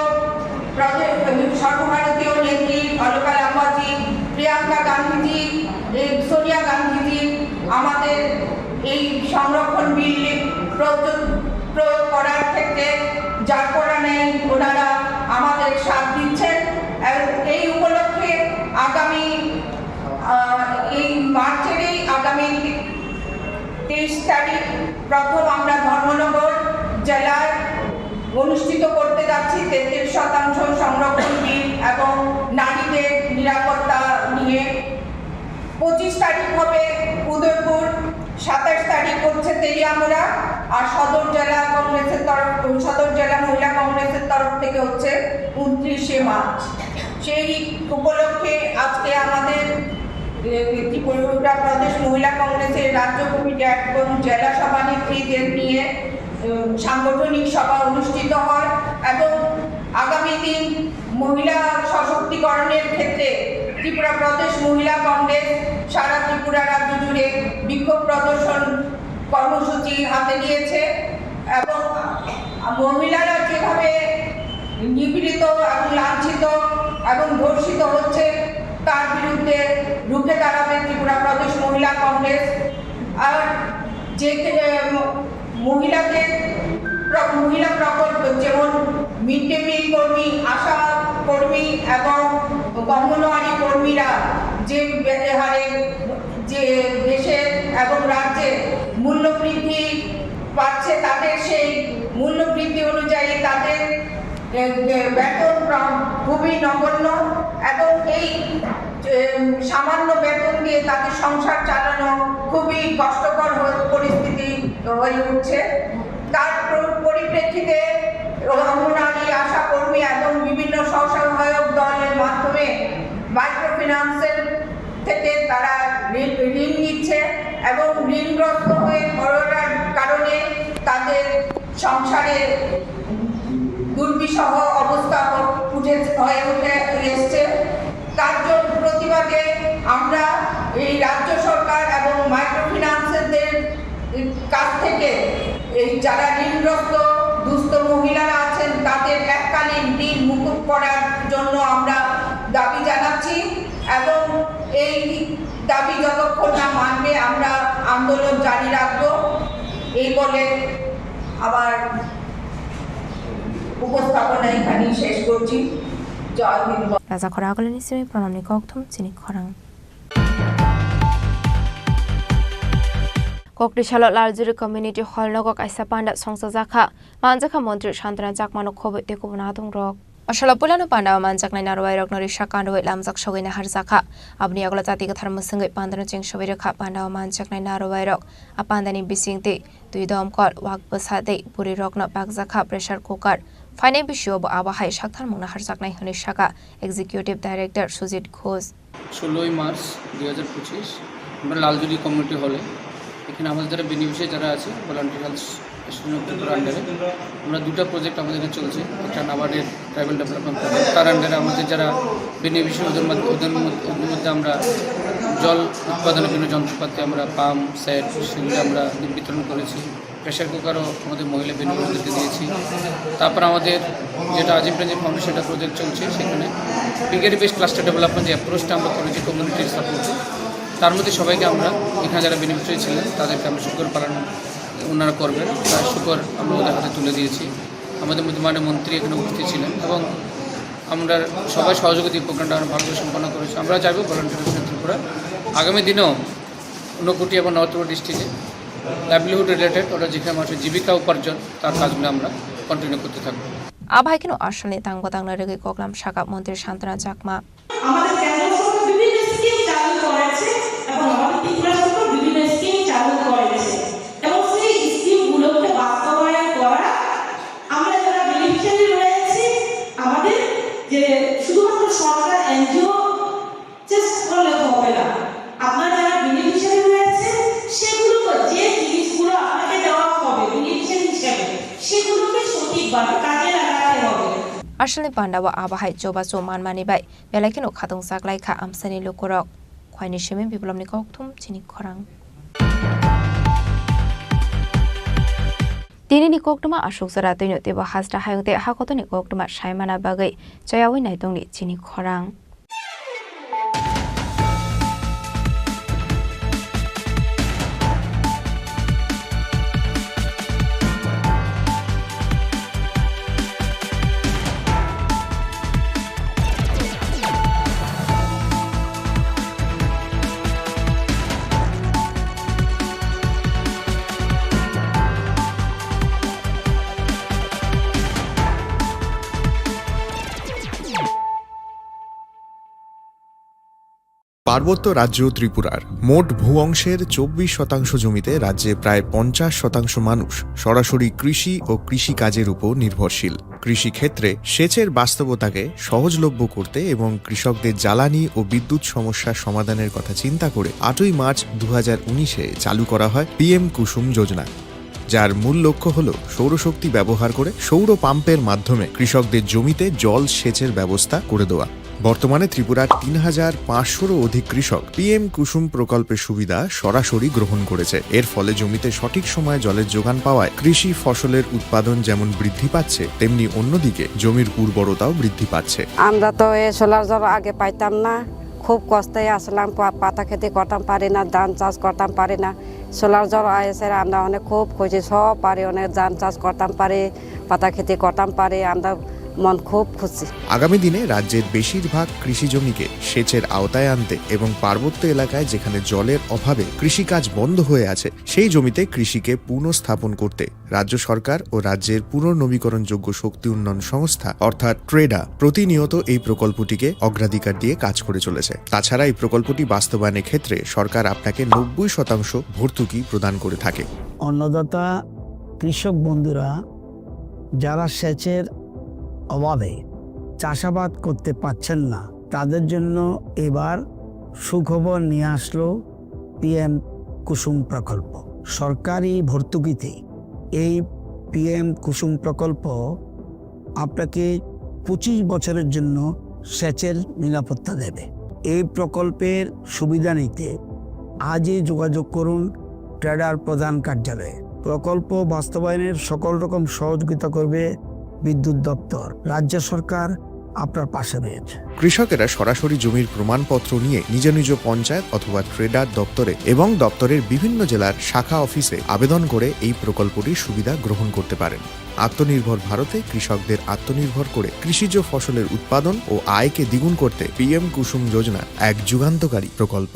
প্রদে-, সর্বভারতীয় নেত্রী অলকা লাম্বাজি, প্রিয়াঙ্কা গান্ধীজি, এই সোনিয়া গান্ধীজি আমাদের এই সংরক্ষণ বিল প্রস্তুত, প্রয়োগ করার ক্ষেত্রে যার করা নেই, ওনারা আমাদের সাথ দিচ্ছেন। এবং এই উপলক্ষে আগামী, আহ, এই মার্চেরই আগামী তেইশ তারিখ প্রথম আমরা ধর্মনগর জেলায় অনুষ্ঠিত করতে যাচ্ছি তেত্রিশ শতাংশ সংরক্ষণ বিল এবং নারীদের নিরাপত্তা নিয়ে। পঁচিশ তারিখ হবে উদয়পুর, সাতাশ তারিখ হচ্ছে তেলিয়ামুড়া, আর সদর জেলা কংগ্রেসের তরফ, সদর জেলা মহিলা কংগ্রেসের তরফ থেকে হচ্ছে ঊনত্রিশে মার্চ। সেই উপলক্ষে আজকে আমাদের, এ, ত্রিপুরা প্রদেশ মহিলা কংগ্রেসের রাজ্য কমিটি এবং জেলা সভানেত্রীদের নিয়ে, উম, সাংগঠনিক সভা অনুষ্ঠিত হয় এবং আগামী দিন মহিলা সশক্তিকরণের ক্ষেত্রে ত্রিপুরা প্রদেশ মহিলা কংগ্রেস সারা ত্রিপুরা রাজ্য জুড়ে বিক্ষোভ প্রদর্শন কর্মসূচি হাতে নিয়েছে এবং মহিলারা যেভাবে নিপীড়িত এবং লাঞ্ছিত এবং ধর্ষিত হচ্ছে, তার বিরুদ্ধে রুখে দাঁড়াবে ত্রিপুরা প্রদেশ মহিলা কংগ্রেস। আর যে, এম, মহিলাদের প্র-, মহিলা প্রকল্প, যেমন মিড ডে মিল কর্মী, আশা কর্মী এবং অঙ্গনওয়াড়ি কর্মীরা যে বে-, হারে যে দেশে এবং রাজ্যে মূল্যবৃদ্ধি পাচ্ছে, তাদের সেই মূল্যবৃদ্ধি অনুযায়ী তাদের, এ, এ, বেতন প্র-, খুবই নগণ্য এবং এই, এ, সামান্য বেতন দিয়ে তাদের সংসার চালানো খুবই কষ্টকর হয়ে, পরিস্থিতি হয়ে উঠছে। তার প্র-, পরিপ্রেক্ষিতে অঙ্গনারী, আশা কর্মী এবং বিভিন্ন স্বসহায়ক দলের মাধ্যমে মাইক্রো ফিন্যান্সের থেকে তারা ঋণ, ঋণ নিচ্ছে এবং ঋণগ্রস্ত হয়ে পড়ার কারণে তাদের সংসারে দুর্বিষহ অবস্থা উঠে, হয়ে উঠে এসছে। তার জন্য প্রতিবাদে আমরা এই রাজ্য সরকার এবং মাইক্রো ফিন্যান্সারদের কাছ থেকে এই যারা ঋণগ্রস্ত দুস্থ মহিলারা আছেন, তাদের এককালীন ঋণ মুকুব করার জন্য আমরা দাবি জানাচ্ছি এবং এই দাবি যতক্ষণ না মানবে, আমরা আন্দোলন জারি রাখবো। এই বলে আমার উপস্থাপনা এখানেই শেষ করছি। জয় Hind. Raja Khoragulani simi Pranamni kokthum chini khorang. Koktisalo Laljuri Community Hall nogo kaisa panda songchajakha, manjakha Montri Santana Chakmano khoboi tei kubun adongrok. Asalo puilano panda o manjaknai narwai rokno risa kanrwi lamjak sogwi naharjakha. Aboni yagulo jati kwthar mwswngwi pandano chengsowi rwkha. Panda o manjaknai narwai rok a pandani bisingtwi twi domkol, wak bwsa tei bwrwi rokno bakjakha pressure cooker. Phainai bisio bo abo hai saktharmung naharjaknai hwnwi sakha Executive Director Sujit Ghosh. ষোলোই মার্চ দুই হাজার পঁচিশ আমরা লালজুরি কমিউনিটি হলে এখানে আমাদের যারা বেনিফিশিয়ারি যারা আছে volunteer health association of Tripura আন্ডারে আমরা দুটো প্রজেক্ট আমাদের এখানে চলছে। একটা নাবার্ডের ট্রাইবাল ডেভেলপমেন্ট প্রজেক্ট, তার আন্ডারে আমাদের যারা বেনিফিশিয়ারি ওদের মধ্যে, ওদের মধ্যে, ওদের মধ্যে আমরা জল উৎপাদনের জন্য যন্ত্রপাতি, আমরা পাম্প সেট, সেগুলি আমরা বিতরণ করেছি। প্রেশার কুকারও আমাদের মহিলা বেনিফিশিয়ারিদেরকে দিয়েছি। তারপর আমাদের যেটা আজিম প্রেমজি ফাউন্ডেশন, একটা প্রজেক্ট চলছে, সেখানে ব্রিগেড বেস ক্লাস্টার ডেভেলপমেন্ট যে অ্যাপ্রোচটা আমরা করেছি কমিউনিটির সাপোর্টে, তার মধ্যে সবাইকে আমরা এখানে যারা বেনিফিশিয়ারি ছিলেন তাদেরকে আমরা শুকর পালন ওনারা করবেন, তার শুকর আমরা ওদের হাতে তুলে দিয়েছি। আমাদের মধ্যে মাননীয় মন্ত্রী এখানে উপস্থিত ছিলেন এবং আমরা সবাই সহযোগিতা এই প্রোগ্রামটা আমরা ভালো করে সম্পন্ন করেছি। আমরা চাইবো ভলান্টিয়ার ত্রিপুরা আগামী দিনেও ঊনকোটি এবং নবত্রিপুরা ডিস্ট্রিক্টে লাইভলিহুড রিলেটেড, ওরা যেখানে মানুষের জীবিকা উপার্জন, তার কাজগুলো আমরা কন্টিনিউ করতে থাকবো। Abai kheno asalni tang bwtang narwgwi koklam sakha Montri Santana Chakma. আমাদের কেন্দ্র সরকার বিভিন্ন স্কিম চালু করেছে এবং আমাদের ত্রিপুরা সরকার বিভিন্ন স্কিম চালু করেছে এবং সেই স্কিমগুলোকে বাস্তবায়ন করা, আমরা যারা বেনিফিশিয়ারি রয়েছে, আমাদের যে শুধুমাত্র সরকার, এনজিও চেষ্টা করলে হবে না। আপনার যারা বেনিফিশিয়ারি রয়েছে, সেগুলোকে, যে জিনিসগুলো আপনাকে দেওয়া হবে বেনিফিশিয়ারি হিসেবে, সেগুলোকে সঠিকভাবে কাজে লাগাতে হবে। Asalni pandao abo hai chubachu manmani bai belai kheno khatungjaklai kha amchaini lukurok. Khwaini simi biplopni kokthum chini khorang. Tinini koktwma aswk jora twino teibo hasta hayung tei hakotoni koktwma saimana bagwi chayaui naitongni chini khorang. পার্বত্য রাজ্য ত্রিপুরার মোট ভূ অংশের চব্বিশ শতাংশ জমিতে রাজ্যে প্রায় পঞ্চাশ শতাংশ মানুষ সরাসরি কৃষি ও কৃষিকাজের উপর নির্ভরশীল। কৃষিক্ষেত্রে সেচের বাস্তবতাকে সহজলভ্য করতে এবং কৃষকদের জ্বালানি ও বিদ্যুৎ সমস্যা সমাধানের কথা চিন্তা করে আটই মার্চ দু হাজার উনিশে চালু করা হয় পিএম কুসুম যোজনা, যার মূল লক্ষ্য হল সৌরশক্তি ব্যবহার করে সৌর পাম্পের মাধ্যমে কৃষকদের জমিতে জল সেচের ব্যবস্থা করে দেওয়া। বর্তমানে ত্রিপুরার তিন হাজার পাঁচশোরও অধিক কৃষক পিএম কুসুম প্রকল্পের সুবিধা সরাসরি গ্রহণ করেছে। এর ফলে জমিতে সঠিক সময়ে জলের যোগান পাওয়ায় কৃষি ফসলের উৎপাদন যেমন বৃদ্ধি পাচ্ছে, তেমনি অন্যদিকে জমির উর্বরতাও বৃদ্ধি পাচ্ছে। আমরা তো এই সোলার জল আগে পাইতাম না, খুব কষ্টে আসলাম, পা-, পাতা খেতে করতাম পারি না, ধান চাষ করতাম পারি না। সোলার জল এসে আমরা অনেক খুব খুশি, সব পারি, অনেক ধান চাষ করতাম পারি, পাতা খেতে করতাম পারি, আমরা মন খুব খুশি। আগামী দিনে রাজ্যের বেশিরভাগ কৃষি জমিকে সেচের আওতায় আনতে এবং পার্বত্য এলাকায় যেখানে জলের অভাবে কৃষিকাজ বন্ধ হয়ে আছে, সেই জমিতে কৃষিকে পুনঃস্থাপন করতে রাজ্য সরকার ও রাজ্যের পুনর্নবীকরণযোগ্য শক্তি উন্নয়ন সংস্থা অর্থাৎ ট্রেডা প্রতিনিয়ত এই প্রকল্পটিকে অগ্রাধিকার দিয়ে কাজ করে চলেছে। তাছাড়া এই প্রকল্পটি বাস্তবায়নের ক্ষেত্রে সরকার আপনাকে নব্বই শতাংশ ভর্তুকি প্রদান করে থাকে। অন্নদাতা কৃষক বন্ধুরা যারা সেচের অভাবে চাষাবাদ করতে পারছেন না, তাদের জন্য এবার সুখবর নিয়ে আসলো পিএম কুসুম প্রকল্প। সরকারি ভর্তুকিতে এই পিএম কুসুম প্রকল্প আপনাকে পঁচিশ বছরের জন্য সেচের নিরাপত্তা দেবে। এই প্রকল্পের সুবিধা নিতে আজই যোগাযোগ করুন ট্রেডার প্রধান কার্যালয়ে। প্রকল্প বাস্তবায়নের সকল রকম সহযোগিতা করবে বিদ্যুৎ দপ্তর। রাজ্য সরকার আপনার পাশে রয়েছে। কৃষকেরা সরাসরি জমির প্রমাণপত্র নিয়ে নিজ নিজ পঞ্চায়েত অথবা ট্রেডার দপ্তরে এবং দপ্তরের বিভিন্ন জেলার শাখা অফিসে আবেদন করে এই প্রকল্পটির সুবিধা গ্রহণ করতে পারেন। আত্মনির্ভর ভারতে কৃষকদের আত্মনির্ভর করে কৃষিজ ফসলের উৎপাদন ও আয়কে দ্বিগুণ করতে পিএম কুসুম যোজনা এক যুগান্তকারী প্রকল্প।